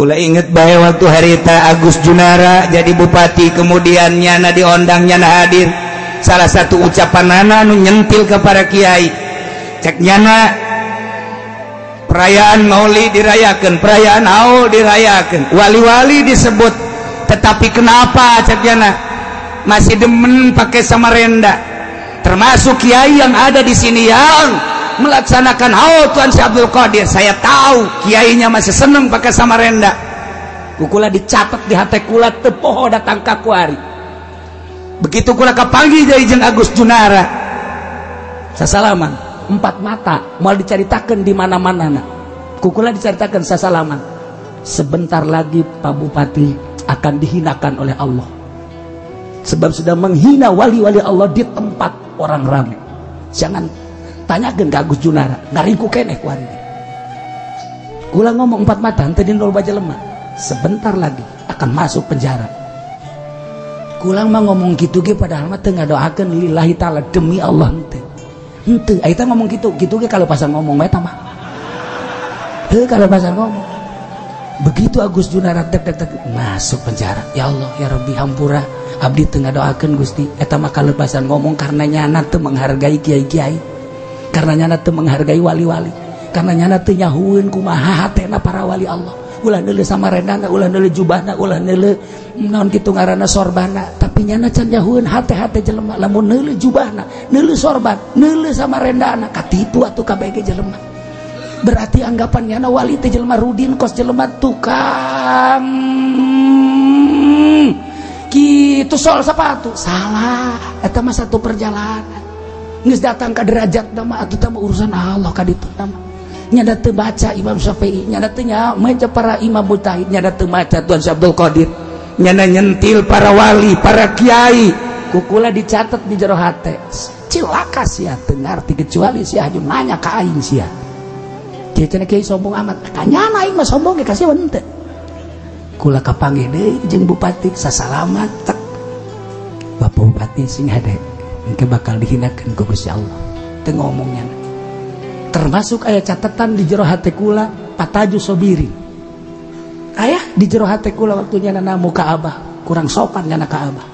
Kula inget bae waktu harita Agus Junara jadi bupati, kemudian nyana diondang, nyana hadir. Salah satu ucapan nana nu nyentil ke para kiai, cek nyana perayaan maulid dirayakan, perayaan haul dirayakan, wali-wali disebut, tetapi kenapa cek nyana masih demen pakai samarenda? Termasuk kiai yang ada di sini yang melaksanakan haul Tuan Syekh Abdul Qadir, saya tahu kiainya masih seneng pakai samarenda. Kukula dicatat di hati kula teu poho datang ka kuari. Begitu kula kapanggih deui jeung Agus Junara, sasalaman empat mata, moal dicaritakeun di mana-mana na. Kukula dicaritakeun sasalaman. Sebentar lagi Pak Bupati akan dihinakan oleh Allah, sebab sudah menghina wali-wali Allah di tempat orang ramai. Jangan tanyakeun ka Agus Junara, ngaringku keneh ku hari. Kula ngomong empat mata, henteu di loba jelema. Sebentar lagi akan masuk penjara. Kula mah ngomong kitu ge padahal mah teu ngadoakeun lillahi taala, demi Allah henteu. Henteu, eta ngomong kitu, kitu ge kalau pasang ngomong eta mah. Heuh kalau pasang ngomong. Begitu Agus Junara tek tek tek masuk penjara. Ya Allah, ya Rabbi, hampura abdi teu ngadoakeun Gusti. Eta mah kalepasan ngomong karena nyana teu menghargai kiai-kiai. Karena nyana teu menghargai wali-wali, karena nyana teu nyahueun kumaha hatena para wali Allah. Ulah neuleuh samarendana, ulah neuleuh jubahna, ulah neuleuh naon kitu ngaranna sorbana, tapi nyana can nyahueun hate-hate jelema. Lamun neuleuh jubahna, neuleuh sorban, neuleuh samarendana, katipu atuh kabeh ge jelema. Berarti anggapan nyana wali teh jelema rudin kos jelema tukang kitu sol sepatu. Salah, eta mah satu perjalanan. Geus datang ka derajat mah atuh teh urusan Allah ka ditu mah. Nyada teu baca Imam Syafi'i, nyada teu maca para imam mujtahid, nyada teu maca Tuan Syekh Abdul Qadir, nyana nyentil para wali, para kiai. Kukula dicatat di jero hate. Cilaka sia teu ngarti kecuali sia aju nanya ka aing sia. Kieu cenah kiai sombong amat. Kanyana aing mah sombong ge ka sia henteu. Kula kapanggih deui jeung bupati sasalaman tek. Bapak bupati sing hade engke bakal dihinakeun ku Gusti Allah. Teu ngomongnya. Termasuk aya catatan di jero hate kula pataju sobiri. Aya di jero hate kula waktu nyana namu ka Abah, kurang sopan nyana ka Abah.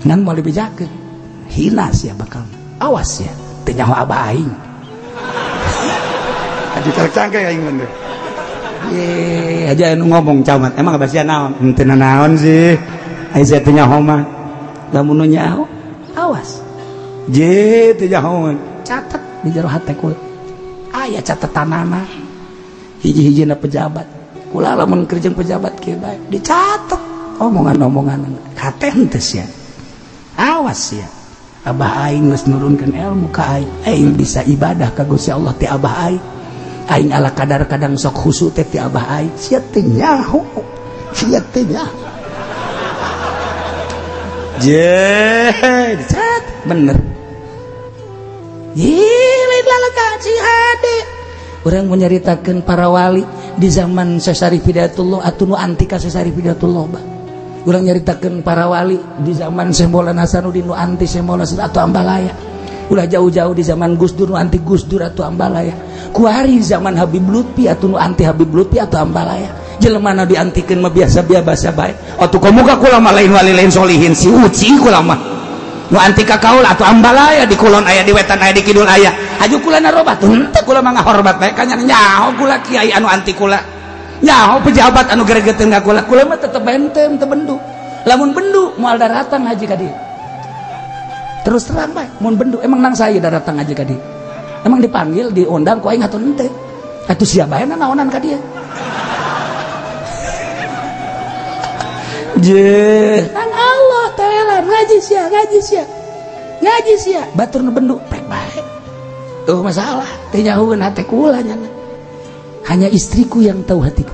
Ngan moal dibejakeun. Hina sia bakal. Awas sia, teu nyaho Abah aing. Aji cangke aing mun. Ye, aja anu ngomong camat. Emang abah sia naon? Henteu naon sih. Ai sia teu nyaho mah. Lamun nu nyaho, awas. Je teu nyaho. Catat di jero hate kula. Aya catetanana. Hiji-hijina pejabat. Kula lamun keur jeung pejabat kieu bae dicatet omongan-omongan. Hate henteu sia. Awas sia. Abah aing geus nurunkeun ilmu ka aing. Aing bisa ibadah ka Gusti Allah ti abah aing. Aing ala kadar kadang sok khusyuk teh ti abah aing. Sia teu nyaho. Sia teu nyaho. Je, dicatat bener. Lain lalaka si hade. Urang menyaritakeun para wali di zaman Syekh Syarif Hidayatullah atuh nu anti ka Syekh Syarif Hidayatullah bah. Urang nyaritakeun para wali di zaman Syekh Maulana Hasanuddin nu anti Syekh Maulana atau Ambalaya. Ulah jauh-jauh di zaman Gus Dur nu anti Gus Dur atau Ambalaya. Kuari zaman Habib Lutfi atau nu anti Habib Lutfi atau Ambalaya. Jelema nu diantikeun mah biasa-biasa bae. Atuh komo ka kula mah lain wali lain solihin si uci kula mah. Nu anti ka kaula atuh Ambalaya di kulon aya di wetan aya di kidul aya. Aju kula narobat henteu kula mah ngahormat bae ka nyaho kula kiai anu anti kula. Nyaho pejabat anu geregeteun ka kula. Kula mah tetep henteu teu bendu. Lamun bendu moal daratang haji ka dieu. Terus terang bae mun bendu emang nang saya daratang haji ka dieu. Emang dipanggil diundang ku aing atuh henteu. Atuh sia bae naonan ka dieu. Je, nang Allah taala ngaji sia, ngaji sia. Ngaji sia, batur nu bendu pek bae. Tuh masalah, teu nyahueun hate kula nyana. Hanya istriku yang tahu hatiku.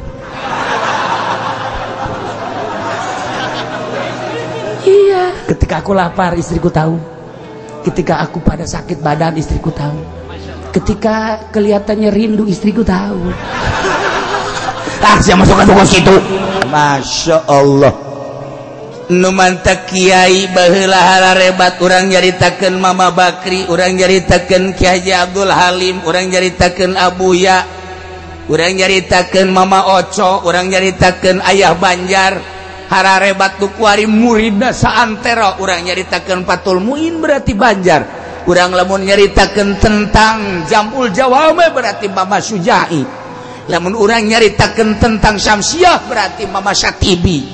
Iya, ketika aku lapar istriku tahu. Ketika aku pada sakit badan istriku tahu. Ketika kelihatannya rindu istriku tahu. Ah, sia masuk ke situ. Masya Allah. Nu mantak kiai baheula hararebat urang nyaritakeun Mama Bakri, urang nyaritakeun Ki Haji Abdul Halim, urang nyaritakeun Abuya. Urang nyaritakeun Mama Oco, urang nyaritakeun Ayah Banjar, hararebat nu kuari muridna saantero. Urang nyaritakeun Fathul Muin berarti Banjar. Urang lamun nyaritakeun tentang Jamul Jawame berarti Mama Sujai. Lamun urang nyaritakeun tentang Syamsiah berarti Mama Syatibi.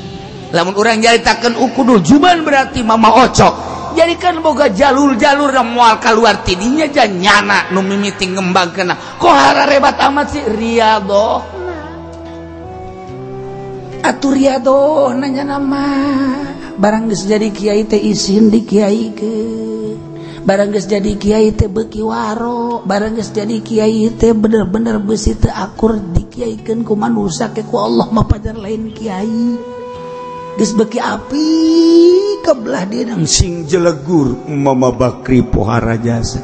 Lamun urang nyaritakeun Ukudul Juban berarti Mama Oco. Jadi kan boga jalur-jalur dan mual keluar tidinya nyana nu mimiti ngembangkeun. Kok hararebat amat sih riadoh. Atuh riadoh nanya nama barang geus jadi kiai teh isin di kiaikeun. Barang geus jadi kiai teh beuki waro, barang geus jadi kiai teh bener-bener beusi teu akur dikiaikeun ku manusia ke ku Allah mah pajar lain kiai. Geus beuki api kebelah dia sing jelegur Mama Bakri pohara jasa.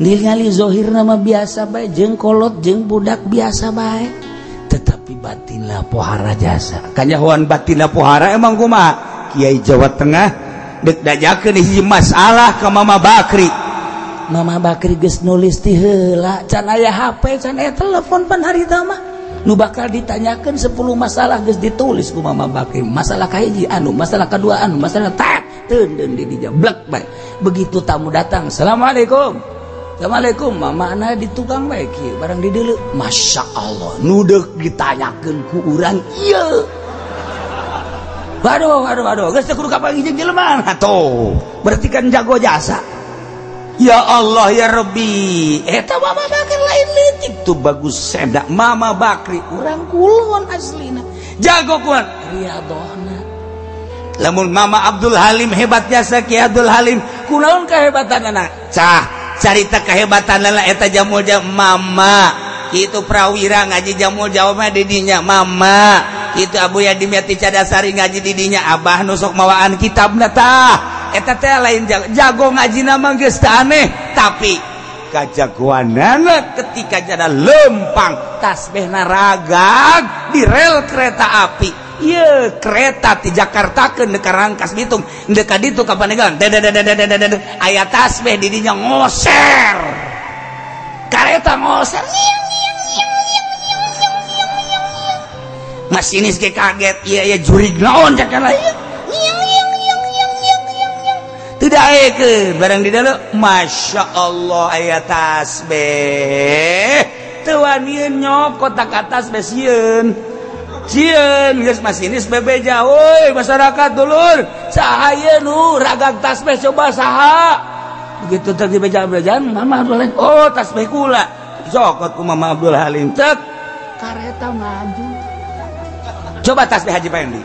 Ningali zohirna mah biasa bae jeung kolot jeung budak biasa bae, tetapi batinlah pohara jasa. Kanyahoan batinlah pohara emang kumaha? Kiai Jawa Tengah dek dajakeun hiji masalah ka Mama Bakri. Mama Bakri geus nulis ti heula, can aya HP, can aya telepon pan harita mah. Nu bakal ditanyakan 10 masalah geus ditulis ku Mama Bakri. Masalah kahiji anu, masalah kedua anu, masalah tak teundeun di dinya blek bae. Begitu tamu datang, "Assalamualaikum." "Assalamualaikum." Mama ana di tukang bae kieu, barang di deuleu. Masya Allah, nu deuk ditanyakeun ku urang ieu. Waduh, waduh, waduh, geus teu kudu kapanggih jeung jelema. Atuh, berarti kan jago jasa. Ya Allah ya Rabbi, eta Mama Bakri lain leutik tuh bagus sedak Mama Bakri urang kulon aslina jago kuat riadohna. Lamun Mama Abdul Halim hebat jasa Ki Abdul Halim kunaon kehebatanana? Cah carita kehebatanana eta jamul jam Mama kitu prawira ngaji jamul jawabna di dinya Mama kitu Abu Yadimyati Cadasari ngaji di dinya Abah nu sok mawaan kitabna tah. Eta teh lain jago ngaji nama geus teu aneh, tapi kajagoanana ketika jada lempang tasbihna ragag di rel kereta api. Ieu kereta ti Jakarta ke ka Rangkas Bitung, deuk ka ditu ka Pandeglang, aya tasbih di dinya ngoser. Kareta ngoser. Masinis ge kaget, ieu ieu jurig naon cak lain. Tidak eke barang di dalam Masya Allah aya tasbih teu wanieun nyokot ka tasbih sieun sieun geus masinis bebeja euy masyarakat dulur saha ieu nu ragag tasbih coba saha begitu teh dibeja-bejaan Mama Abdul Halim oh tasbih kula cokot ku Mama Abdul Halim cek kareta maju coba tasbih Haji Pendi.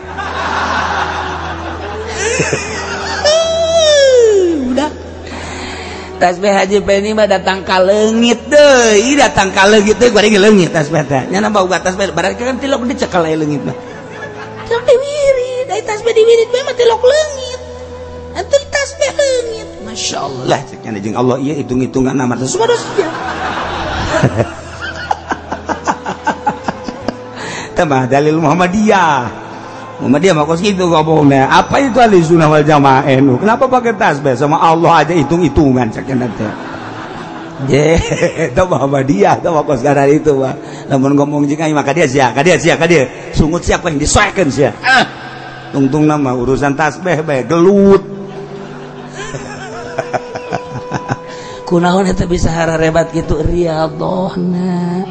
Tasbih Haji Pendi mah datang ka leungit deui, datang ka leungit deui bari leungit tasbih teh. Nya nambah uga tasbih berarti kan tilok dicekal aya leungit mah. Tilok diwirid, ai tasbih diwirid bae mah tilok leungit. Antul tasbih leungit. Masyaallah. Lah cek nya jeung Allah ieu hitung-hitungan amar subhanallah. Tah mah dalil Muhammadiyah. Muhammadiyah mah kos kitu ngomongna. Apa itu ahli sunnah wal jamaah NU? Kenapa pakai tasbih sama Allah aja hitung-hitungan cek teh. Ye, itu Muhammadiyah, itu mah kos gara itu mah. Lamun ngomong jeung aing maka dia sia, ka dia sia, ka dia. Sungut siapa yang disoekeun sia. Ah. Tungtungna mah urusan tasbih bae gelut. Kunaon eta bisa hararebat kitu riadohna.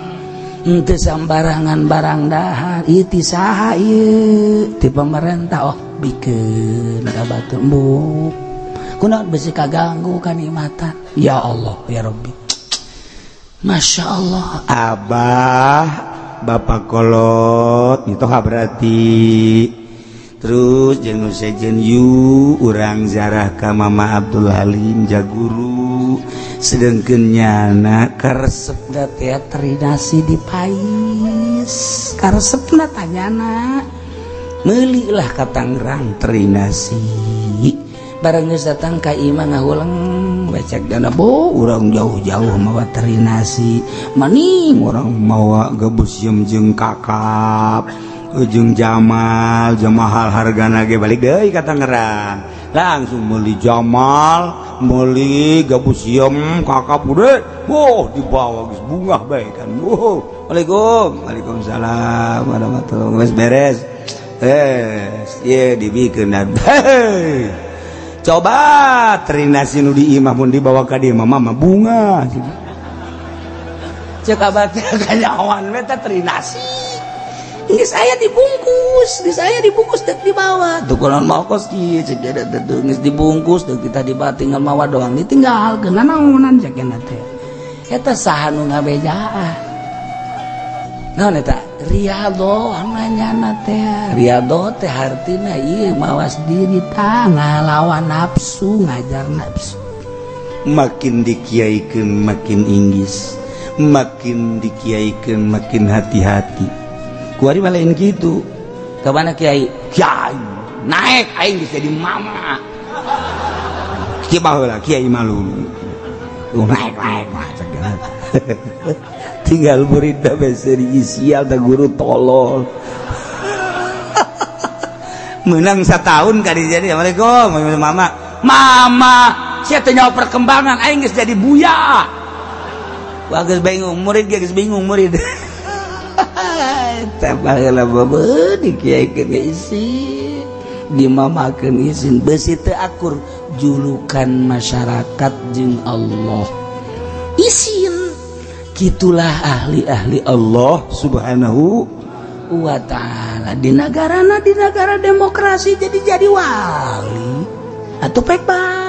Henteu sambarangan barang dahar ieu ti saha ieu ti pemerintah oh bikeun ka batur embuk kunaon bisi kaganggu kanikmatan ya Allah ya Rabbi Masya Allah. Abah bapak kolot mitoha berarti terus jeung sejen yu urang zarah ka Mama Abdul Halim jaguru sedengkeun nyana karesepna teh terinasi di pais karesepna tanyana meuli lah ka Tangerang terinasi barang geus datang ka imah ngahuleng becek dana bo urang jauh-jauh mawa terinasi maning urang mawa gebus jeung kakap ujung Jamal jamahal hargana ge balik deui ka Tangerang. Langsung meuli Jamal, meuli gabus siem, kakap udah, wah dibawa geus bungah bae kan. Wow, Waalaikum, waalaikumsalam warahmatullahi wabarakatuh. Beres. Ye dibikin dan coba terinasi nu di imah mun dibawa ka dieu mah mama bunga. Cek abah teh kanyawan we teh terinasi. Geus aya dibungkus, geus aya dibungkus dek dibawa. Tuh kunaon mau kos kieu cek dia teh geus dibungkus dek kita dibawa tinggal mawa doang ditinggalkeun naonan cek nya teh. Eta saha nu ngabejaan? Naon eta? Riyadho nanyana teh. Riyadho teh hartina ieu mawas diri tah ngalawan nafsu, ngajar nafsu. Makin dikiaikeun makin inggis, makin dikiaikeun makin hati-hati. Kuari mah lain kitu. Ka mana kiai? Kiai naik aing geus jadi mama. Kieu baheula kiai malu. Naik naik mah cek. Tinggal murid beseri sial teh guru tolol. Menang setahun kali jadi assalamualaikum mama. Mama, sia teh nyawa perkembangan aing geus jadi buya. Wah geus bingung murid geus bingung murid. Teh baheula babe dikiaikeun isin, dimamakeun isin beusi teu akur julukan masyarakat jeung Allah. Isin gitulah ahli-ahli Allah Subhanahu wa ta'ala. Di negara demokrasi jadi wali atau pek bae.